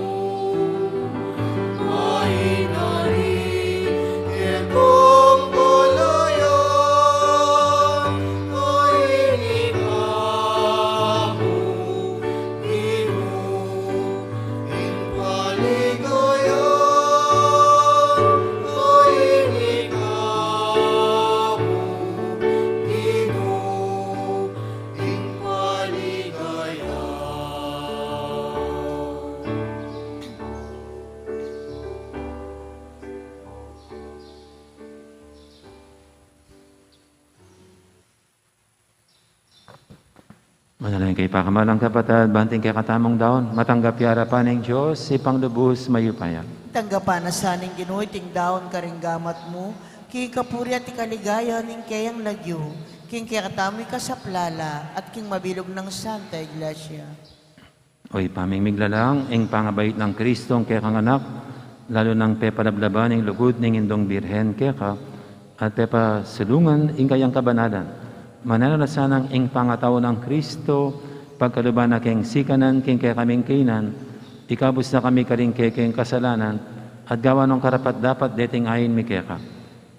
Manalangin kayu, pakamalan kung kapatad, ban ing kekatamung daun matanggap ya arapan ning Dios, Ibpang lubus mayupaya. Tanggapan na sa ning Ginu iting daun karing gamat mu, king kapurian at king kaligayan ning keyang lagyu, king kekatamung ikasaplala, at king mabilug nang Santa Iglesia. O Ibpa ming miglalang, ing pangabait nang Kristong kekang Anak, lalu nang pepalablaban ing lugud ning Indung Birhen keka, at pepasulungan ing kayang kabanalan, mananu na sanang ing pangatau nang Kristo, pagkaluban na keng sikanan king kekaming kainan, ikabus na kami karing kekeng kasalanan, at gawan nong karapat-dapat deting ain mi keka.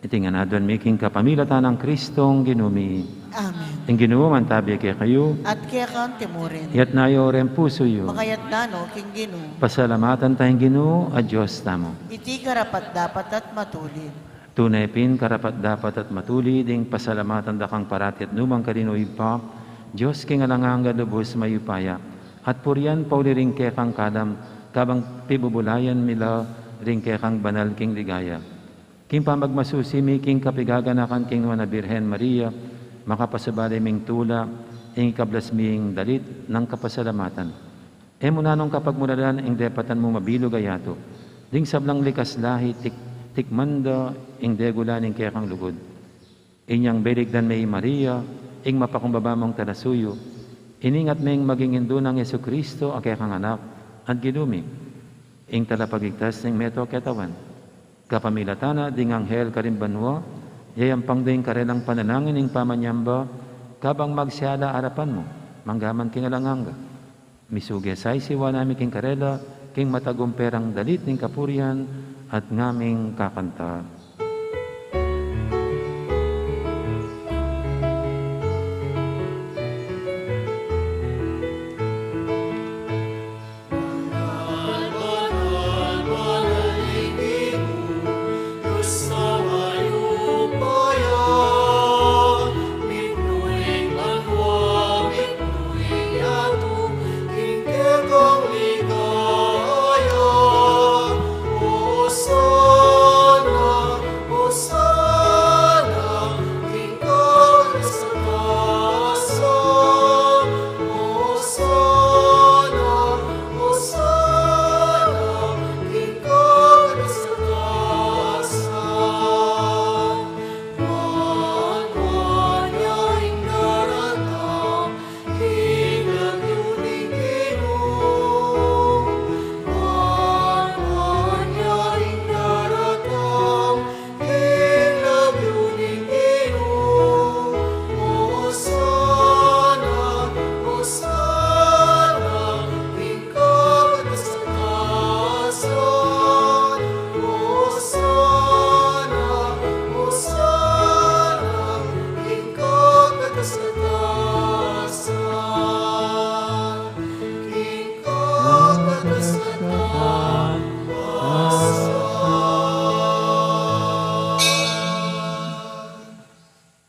Iti ngan aduan mi king kapamilatan nang Kristong Ginu mi. Amen. Ing Ginu mantabi kekayu. At keka mu rin. Itas yu ring pusu yu. Makaitas no king Ginu. Pasalamatan taya ing Ginu a Dios tamu. Iti karapat-dapat at matulid. Tune pin karapat-dapat at matulid ing pasalamatan da kang parati at nukarin man, O Ibpa, Dios king alang angga, lubus mayupaya, at purian pauli ring kekang kalam, kabang pibubulayan mi la ring kekang banal king ligaya. King pamagmasusi mi king kapigaganakan king Nuan a Birhen Maria, makapasubali ming tula ing ikablas ming dalit nang kapasalamatan. E mu nanung kapagmulalan ing depatan mung mabilug a yatu. Ding sablang likas lahi tik-, tikman da ing degula ning kekang lugud. Inyang belikdan me i Maria, ing mapakumbaba mung talasuyu, iningat meng maging indu nang Jesucristo a kekang Anak at Ginu mi, ing Talapagligtas ning meto a ketawan. Kapamilatan na ding anghel karing banua, yayampang da ing karelang panalangin ning pamanyamba, kabang magsiyala arapan mu, manggaman king alang angga. Misuge sa isiwa na mi king karela, king matagumpe rang dalit ning kapurian, at ngaming kakanta.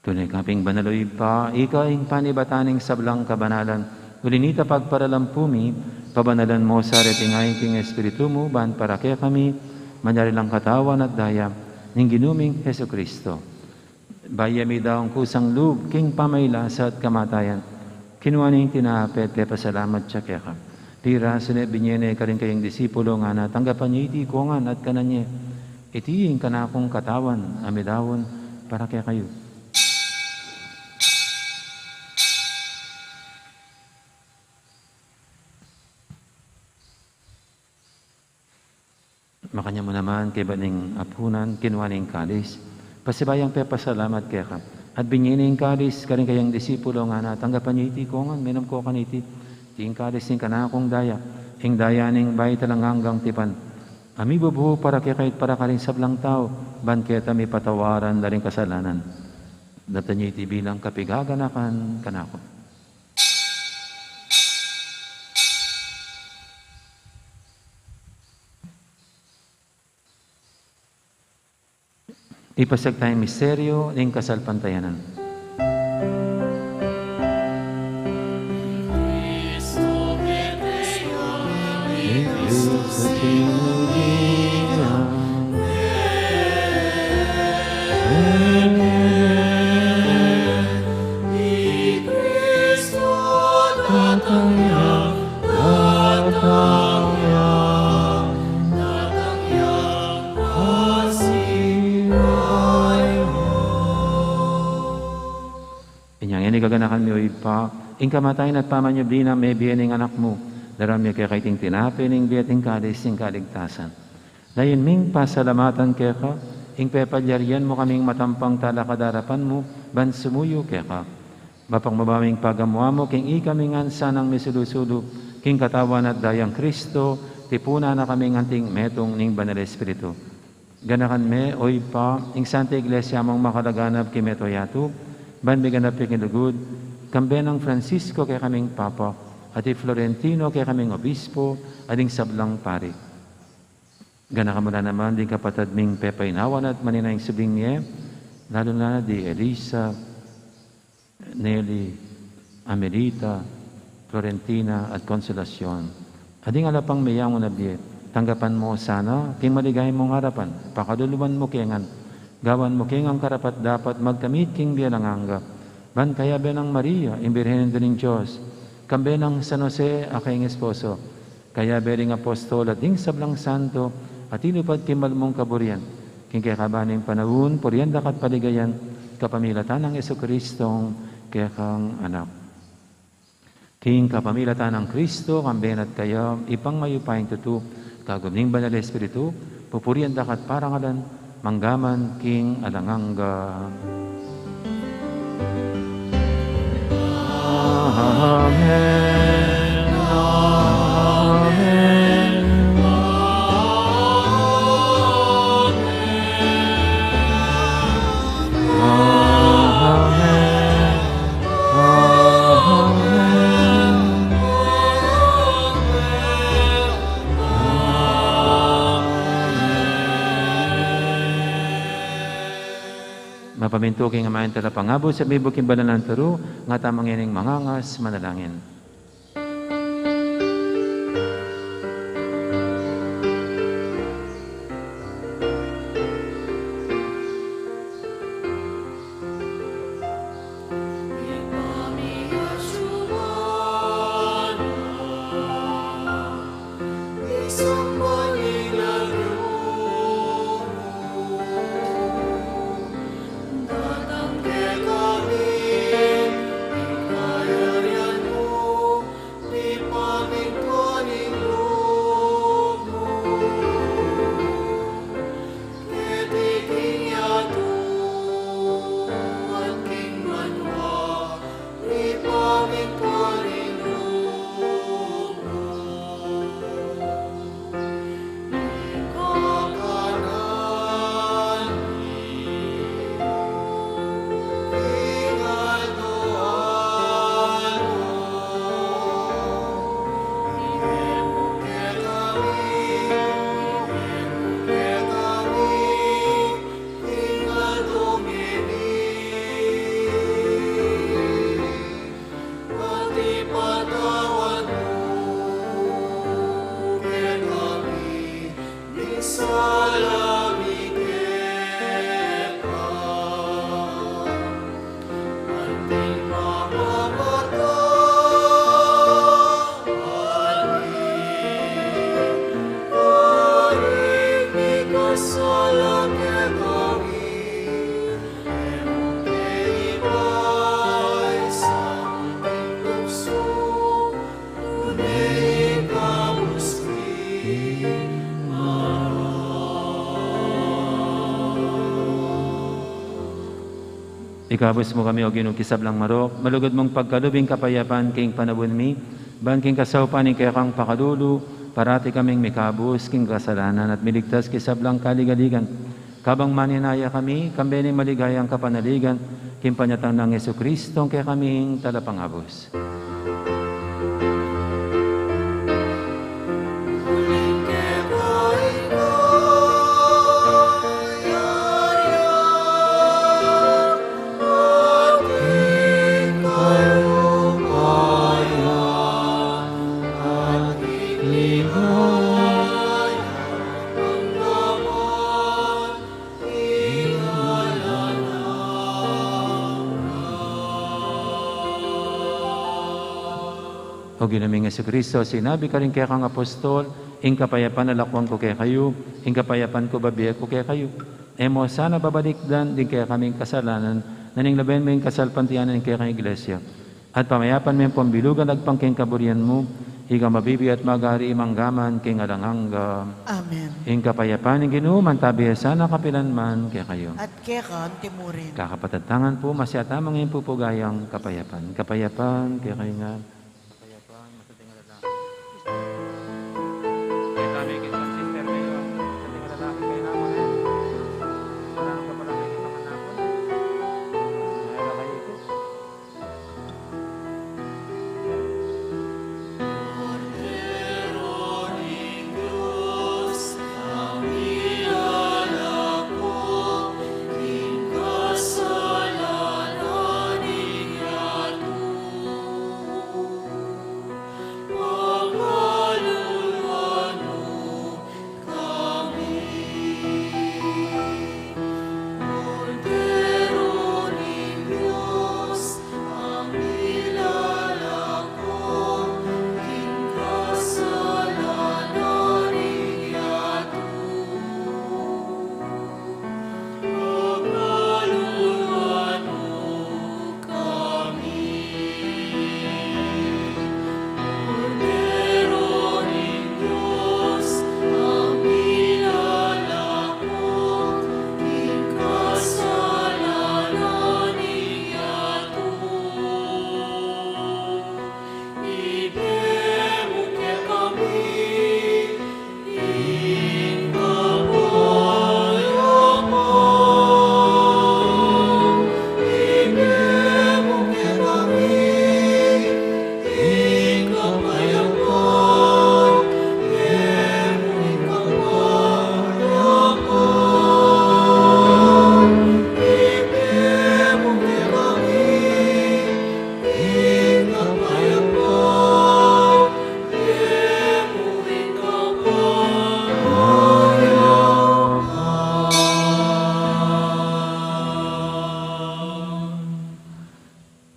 Tune ka pin banal, o Ibpa, ika ing panibatan ning sablang kabanalan. Uli nita pagparalan pu mi, pabanalan mo sa reting ain king Espiritu mu, ban para kekami, manyari lang katawan at daya ning Ginu ming Jesucristo. Bayu ya midaun kusang lub king pamailasa at kamatayan, kinua ne ing tinape, pepasalamat ya keka, pirasu ne, binye ne karing kayang disipulo, ngana, tanggapan ye iti kongan at kanan ye. Iti ing kanakung katawan a midaun para kekayu. Makanyan mu naman kaybat ning apunan, kinua ne ing kalis, pasibayu yang pepasalamat keka, at binie ne ing kalis karing kayang disipulo, ngana, tanggapan ye iti kongan, minum ko kaniti, iti ing kalis ning kanakung daya, ing daya ning bayu at alang anggang tipan, a mibubu para kekayu at para karing sablang tau, ban keta mipatawaran la ring kasalanan. Daptan ye iti bilang kapigaganakan kanaku. Ipasiag taya ing misteryu ning kasalpantayanan. Inya ngeni gaganakan mi, o Ibpa, ing kamatayan at pamanyubli nang mebie ning Anak mu, daraun mi keka iting tinape ning bie at ing kalis ning kaligtasan. Layun ming pasalamatan keka ing pepalyarian mu kaming matampang talakad arapan mu ban sumuyu keka. Ba pang mabaming pagamu-amu king ikami ngan sanang misulu-sulu king katawan at dayang Kristo, tipunan na kaming anting metung ning Banal Espiritu. Ganakan me, o Ibpa, ing Santa Iglesia mung makalaganap king mabilug a yatu, ban miganap ya king lugud, kambe nang Francisco kekaming Papa, at i Florentino kekaming Obispo, at ding sablang pari. Ganakan mu la naman ding kapatad ming pepainawan at manenaya king subling mie, lalu na di Elisa, Nelly, Amelita, Florentina, at Consolacion. At ding ala pang meyangu na bie, tanggapan mu sana king maligaya mung arapan, pakalulu mu ke ngan, gawan mu ke ngan karapat-dapat magkamit king bie alang angga. Ban kayabe nang Maria, ing Birhen Indu ning Dios, kambe nang San Jose a kayang esposo, kayabe ring apostol at ding sablang santo a tinupad king mal mung kaburian, king kekaban ning panaun, purian da ka at paligayan, kapamilatan nang Jesucristong kekang Anak. King kapamilatan nang Kristo, kambe na at kaya, Ibpang mayupayang tutu, kagum ning Banal Espiritu, pupurian da ka at parangalan, mangga man king alang angga. Amen. Amen. Amen. Amen. Amen. Mapamintu king amayung talapangabus at mibuk king banal nang turu, ngatamu ngening mangangas manalangin. Ikabus mu kami, O Ginu, king sablang marok, malugud mung pagkalub ing kapayapan king panaun mi, ban king kasaupan ning kekang pakalulu, parati kaming mikabus king kasalanan at miligtas king sablang kaligaligan. Kabang maninaya kami, kambe ning maligayang kapanaligan, king panyatang nang Jesucristo, ing kekaming Talapangabus. O Ginu ming Jesucristo, sinabi mu karing kekang apostol, ing kapayapan lakwan ku kekayu, ing kapayapan ku bibie ku kekayu. E mu sana babalikdan ding kekaming kasalanan, nune laben mu ing kasalpantayanan ning kekang Iglesia. At pamayapan me pung bilugan agpang king kaburian mu, ika a mabibie at magari mangga man king alang angga. Amen. Ing kapayapan ning Ginu, mantabi ya sana kapilan man kekayu. At keka antimurin. Kakapatad, tangan pu, masyata mangin pu pu gayang kapayapan. Kapayapan, kekayu ngan. Kapayapan, masyata ing lalaki. Kaya kami, kaya kami, sister, kayu, masyata ing lalaki, kayu na pu, eh. Parang ka pala, kayu, kayu na pu. Ay, lalaki ito.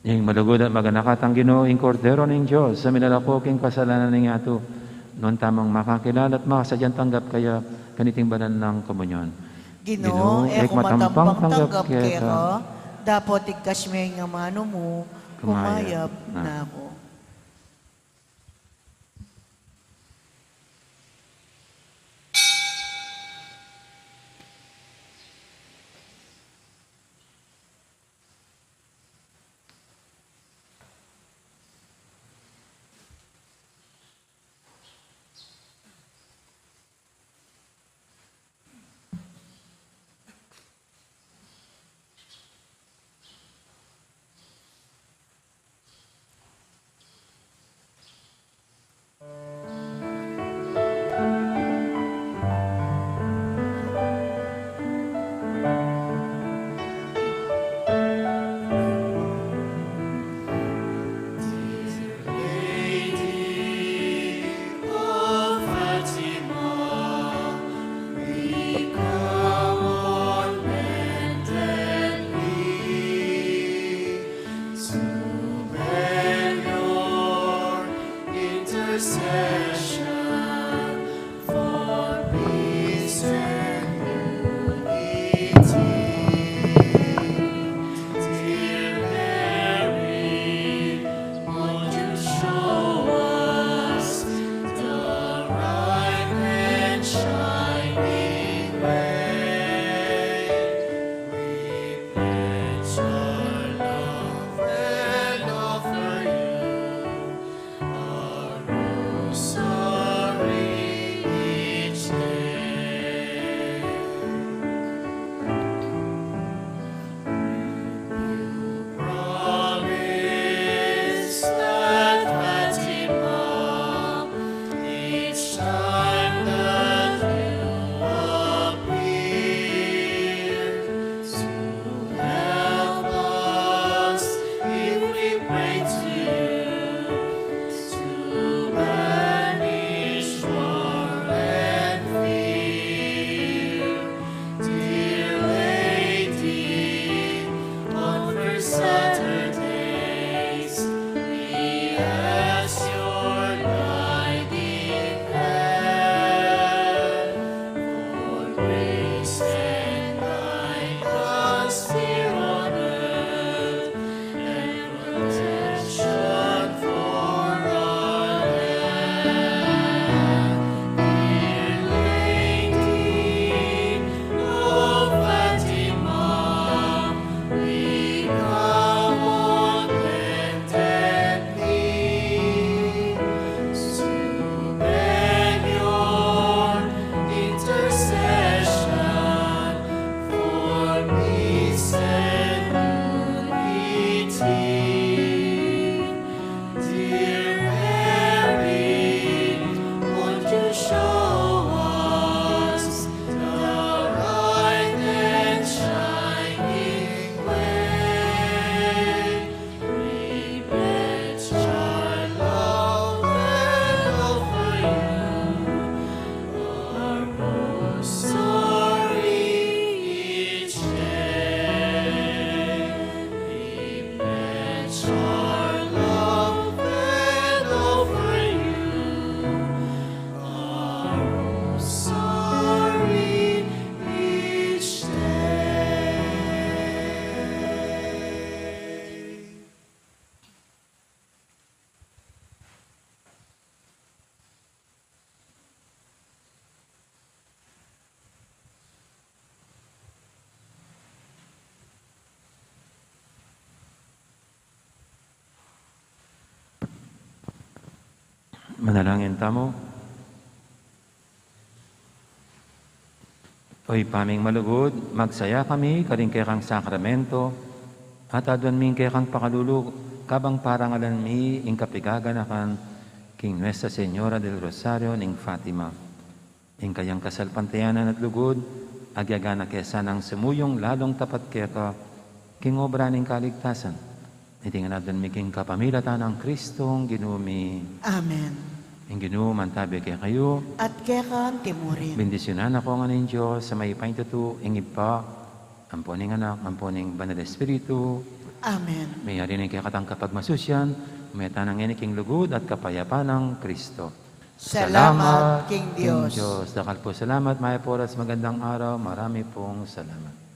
Ing malugud at maganaka tang Ginu, ing Kordero ning Dios, a milalako king kasalanan ning yatu. Nuan tamung makakilala at makasadyang tanggap kaya kaniting banal nang komunyon. Ginu, e ku matampang tanggap keka, dapot igkas me ing amanu mu, kumayap na ku. Intercession for peace and unity. Dear Mary, won't you show us the bright and shining way? We pledge our Manalangin tamu. O Ibpa ming malugud, magsaya kami karing kekang sakramento, at aduan mi ing kekang pakalulu, kabang parangalan mi ing kapigaganakan king Nuestra Señora del Rosario ning Fatima. Ing kayang kasalpantayanan at lugud, agyang ganaka sanang sumuyung lalung tapat keka, king obra ning kaligtasan. Iti ngan aduan mi king kapamilatan nang Kristong Ginu mi. Amen. Ing Ginu mantabi kekayu. At keka mu rin. Bendisyunan na kayu ngan ning Dios a mayupaya tutu, ing Ibpa, ampo ning Anak, ampo ning Banal Espiritu. Amen. Mayari ning kekatang kapagmasusyan, meta na ngeni king lugud at kapayapan nang Kristo. Salamat king Dios. Dakal pung salamat, mayap a oras, magandang araw, marami pong salamat.